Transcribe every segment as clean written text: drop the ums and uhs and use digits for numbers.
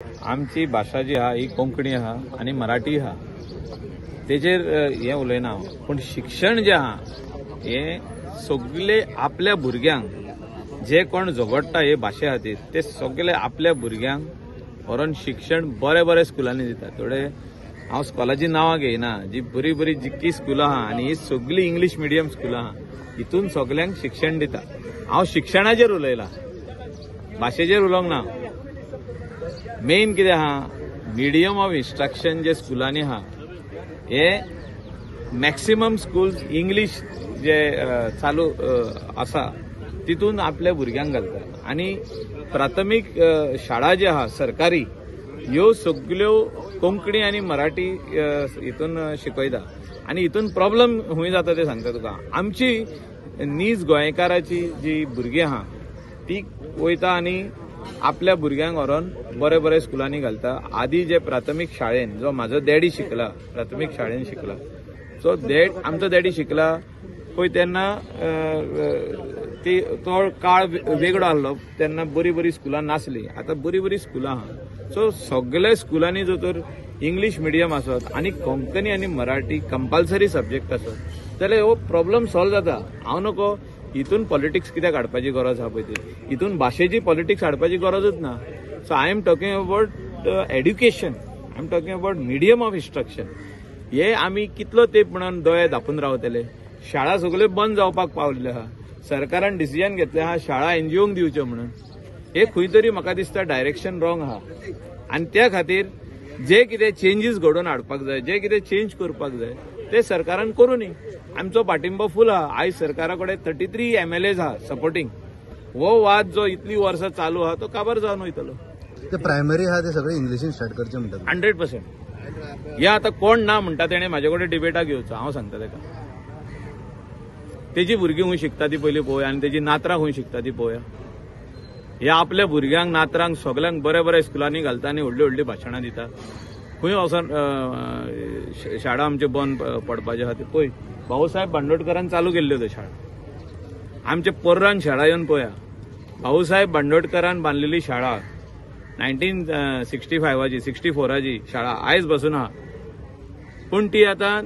आमची भाशा जी आहा ही कोंकणी आहा आनी मराठी आहा, तेजेर हें उलयना हांव. पूण शिक्षण जें आहा हें सगळे आपल्या भुरग्यांक जे कोण झगडटा हे भाशे खातीर ते सगळे आपल्या भुरग्यांक व्हरोन शिक्षण बरे बरे स्कुलांनी दिता. थोडे हांव स्कॉलाची नांवां घेयना, जी बरी बरी जितकी स्कुलां आहा आनी ही सगळीं इंग्लीश मिडियम स्कुलां आहा हितून सगल्यांक शिक्षण दिता. हांव शिक्षणाचेर उलयलां, भाशेचेर उलोवंक ना. मेन कितें आहा, मिडियम ऑफ इन्स्ट्रक्शन जे स्कुलांनी आहा हे मॅक्सिमम स्कूल्स इंग्लीश जे चालू आसा तितून आपल्या भुरग्यांक घालता. आनी प्राथमीक शाळा ज्यो आहा सरकारी ह्यो सगल्यो कोंकणी आनी मराठी हितून शिकयता. आनी हितून प्रॉब्लम खंय जाता तें सांगता तुका. आमची नीज गोंयकाराची जी भुरगीं आहा ती वयता आनी आपल्या भुरग्यांक व्हरोन बरे बरे स्कुलांनी घालता. आदी जे प्राथमीक शाळेन जो म्हाजो डॅडी शिकला, प्राथमीक शाळेन शिकला, सो आमचो डॅडी शिकला पळय तेन्ना ती तो काळ वेगळो आसलो, तेन्ना बरी बरी स्कुलां नासली. आतां बरी बरी स्कुलां आहा. सो सगल्या स्कुलांनी जर तर इंग्लीश मिडियम आसत आनी कोंकणी आनी मराठी कंपल्सरी सब्जेक्ट आसत जाल्यार हो प्रॉब्लम सॉल्व जाता. हांव नको हितून पॉलिटिक्स कित्याक हाडपाची गरज आहा पळय ती, हितून भाशेची पॉलिटिक्स हाडपाची गरजूच ना. So I am talking about education, I am talking about medium of instruction. हे आमी कितलो तेंप म्हणून दोळे धांपून रावतले? शाळा सगल्यो बंद जावपाक पावल्ल्यो आहा. सरकारान डिसिजन घेतलें आहा शाळा एनजीओंक दिवच्यो म्हणून. हे खंय तरी म्हाका दिसता डायरेक्शन रॉंग आहा. आनी त्या खातीर जे कितें चेंजीस घडोवन हाडपाक जाय, जे कितें चेंज करपाक जाय ते सरकारान करूं न्ही. आमचो पाठिंबो फूल आहा. आयज सरकारा कडेन 33 MLAs आहा सपोर्टींग. हो वाद जो इतली वर्सां चालू आहा तो काबार जावन वयतलो. ते प्रायमरी आहा ते सगळे इंग्लिशीन स्टार्ट करचे म्हणटात. 100%. हे आतां कोण ना म्हणटा तेणें म्हाजे कडेन डिबेटाक येवचो. हांव सांगता तेका, तेजी भुरगीं खंय शिकता ती पयलीं पळोवया आनी तेजी नातरां खंय शिकता ती पळोवया. हे आपल्या भुरग्यांक नातरांक सगल्यांक बरे बरे स्कुलांनी घालता आनी व्हडली व्हडली भाशणां दिता. खंय वचोन शाळा आमच्यो बंद पडपाच्यो आहा ते पळय. भाऊसाहेब बांदोडकरान चालू केल्ल्यो त्यो शाळा. आमच्या पर्रान शाळा येवन पळया, भाऊसाहेब बांदोडकरान बांदलेली शाळा 1965 64 शाळा आयज बसून आहा. पूण ती आतां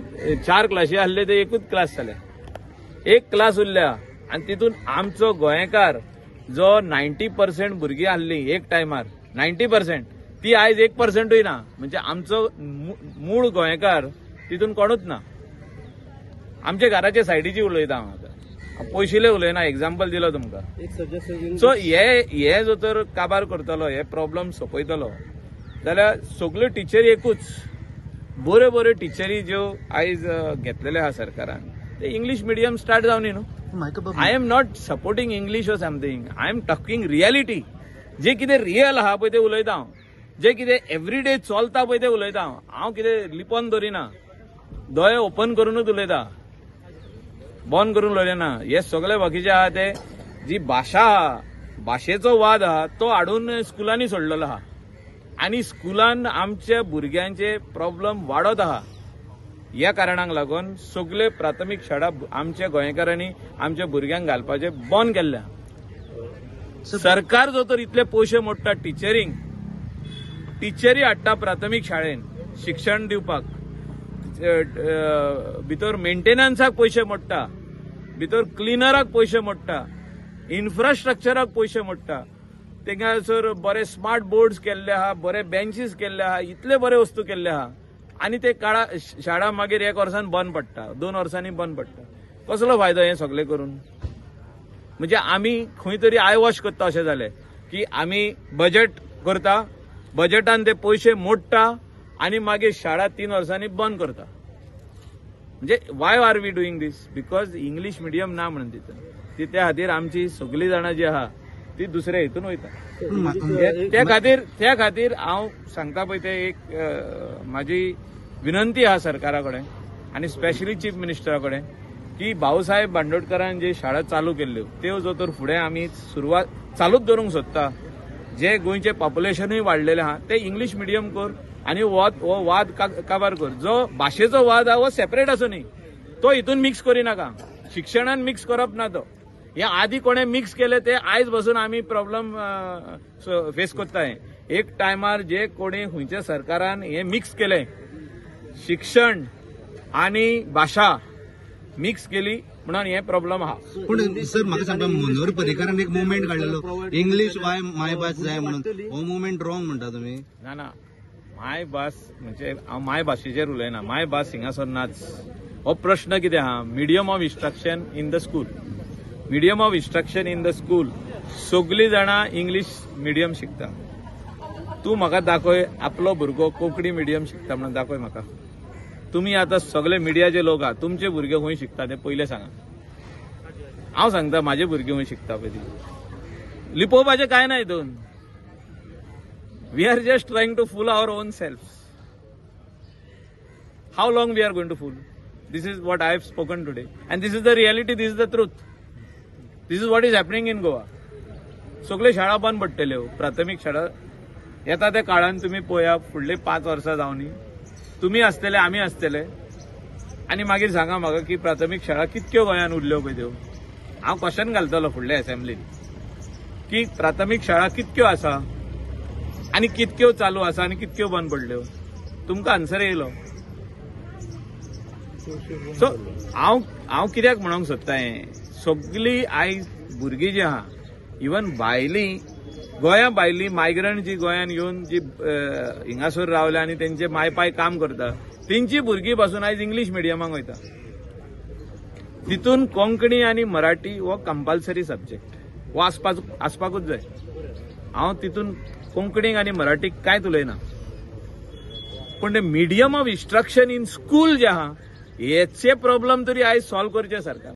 4 क्लासी आसले ते एकूच क्लास जाल्या, एक क्लास उरल्या. आनी तितून आमचो गोंयकार जो 90% भुरगीं आसली एक टायमार 90%, ती आयज 1%ूय ना. म्हणजे आमचो मूळ गोंयकार तितून कोणूच ना. आमच्या घराच्या सायडीची उलयता हांव आतां, पयशिले उलयना, एग्जाम्पल दिलो तुमकां. सो हे जो तर काबार करतलो, हे प्रॉब्लम सोंपयतलो जाल्यार सगल्यो टिचरी एकूच बऱ्यो बऱ्यो टिचरी ज्यो आयज घेतलेल्यो आहा सरकारान ते इंग्लीश मिडियम स्टार्ट जावनी न्हू. I am not supporting English or something, I am talking reality. जे कितें रियल आहा पळय तें उलयता हांव, जे कितें एवरीडे चलता पळय तें उलयता हांव. हांव कितें लिपोन दवरिना, दोळे ओपन करूनूच उलयता, बंद करून उलयना. हे सगळे बाकीचे आहा ते जी भाशा आहा, भाशेचो वाद आहा तो हाडून स्कुलांनी सोडलेलो आहा आनी स्कुलान आमच्या भुरग्यांचे प्रॉब्लम वाडत आहा. ह्या कारणाक लागून सगळे प्राथमीक शाळा आमच्या गोंयकारांनी आमच्या भुरग्यांक घालपाचे बंद केल्ले. सरकार जो तर इतले पयशे मोडटा टिचरींक, टिचरी हाडटा प्राथमीक शाळेन शिक्षण दिवपाक, भितर मेंटेनन्साक पयशे मोडटा, भितर क्लिनराक पयशे मोडटा, इन्फ्रास्ट्रक्चराक पयशे मोडटा. तेंगासर बरे स्मार्ट बोर्ड्स केल्ले आहा, बरे बेंचीस केल्ले आहा, इतले बरे वस्तू केल्ले आहा आनी ते काळा शाळा मागीर 1 वर्सान बंद पडटा, 2 वर्सांनी बंद पडटा. कसलो फायदो हें सगळें करून? म्हणजे आमी खंय तरी I wash करता अशें जालें की आमी बजेट करता, बजेटान ते पयशे मोडटा आनी मागीर शाळा 3 वर्सांनी बंद करता. म्हणजे why are we doing this? Because English medium ना म्हणून तितून ती त्या खातीर आमची सगळीं जाणां जी आहा ती दुसऱ्या हितून वयता. त्या खातीर हांव सांगता पळय ते एक म्हाजी विनंती आहा सरकारा कडेन आनी स्पेशली चीफ मिनिस्टरा कडेन की भाऊसाहेब बांदोडकरान जे शाळा चालू केल्ल्यो त्यो जो तर फुडें आमी सुरवात चालूच दवरूंक सोदता. जे गोंयचें पॉप्युलेशनूय वाडलेलें आहा ते इंग्लीश मिडियम कर आनी हो वाद काबार कर. जो भाशेचो वाद आहा हो सेपरेट आसूं न्ही, तो हितून मिक्स करिनाका, शिक्षणान मिक्स करप ना तो. हे आदी कोणें मिक्स केले ते आयज बसून आमी प्रॉब्लम फेस करताय. एक टायमार जे कोणी खंयच्या सरकारान हे मिक्स केलें, शिक्षण आनी भाशा मिक्स केली म्हणून हे प्रॉब्लम आहा. पूण सर म्हाका सांगता, मनोहर पर्रीकारान एक मुवमेंट काडलेलो इंग्लिश वाय मायभास जाय म्हणून, हो मुवमेंट रॉंग म्हणटा तुमी? ना ना, मायभास म्हणजे हांव मायभाशेचेर उलयना, मायभास हिंगासर नाच. हो प्रश्न कितें आहा, medium of instruction in the school, medium of instruction in the school सगलीं जाणां इंग्लीश मिडियम शिकता. तूं म्हाका दाखय आपलो भुरगो कोंकणी मिडियम शिकता म्हणून दाखय म्हाका. तुमी आतां सगळे मिडियाचे लोक आहा, तुमचे भुरगे खंय शिकता ते पयलें सांगा. हांव सांगता म्हाजे भुरगे खंय शिकता पळय ती, लिपोवपाचें कांय ना हितून. We are just trying to fool our own self. How long we are going to fool? This is what I have spoken today and this is the reality, this is the truth, this is what is happening in Goa. सगळे शाळा बंद पडटल्यो, प्राथमीक शाळा येता त्या काळान तुमी पळया, फुडले 5 वर्सां जावनी तुमी आसतले, आमी आसतले, आनी मागीर सांगा म्हाका की प्राथमीक शाळा कितक्यो गोंयान उरल्यो पळय त्यो. हांव क्वेश्चन घालतलो फुडल्या असेंब्लीन की प्राथमीक शाळा कितक्यो आसा आनी कितक्यो चालू आसा आनी कितक्यो बंद पडल्यो, तुमकां आन्सर येयलो. सो हांव कित्याक म्हणूंक सोदता हें, सगळीं आयज भुरगीं जी आहा, इवन भायली गोंया भायली मायग्रंट जी गोंयान येवन जी हिंगासर रावल्या आनी तेंचे मायपाय काम करता, तेंची भुरगीं पासून आयज इंग्लीश मिडियमाक वयता. तितून कोंकणी आनी मराठी हो कंपल्सरी सब्जेक्ट, हो आसपाकूच जाय. हांव तितून कोंकणीक आनी मराठीक कांयच उलयना, पूण ते medium of instruction in school जे आहा हेचे प्रॉब्लम तरी आयज सॉल्व करचे सरकार.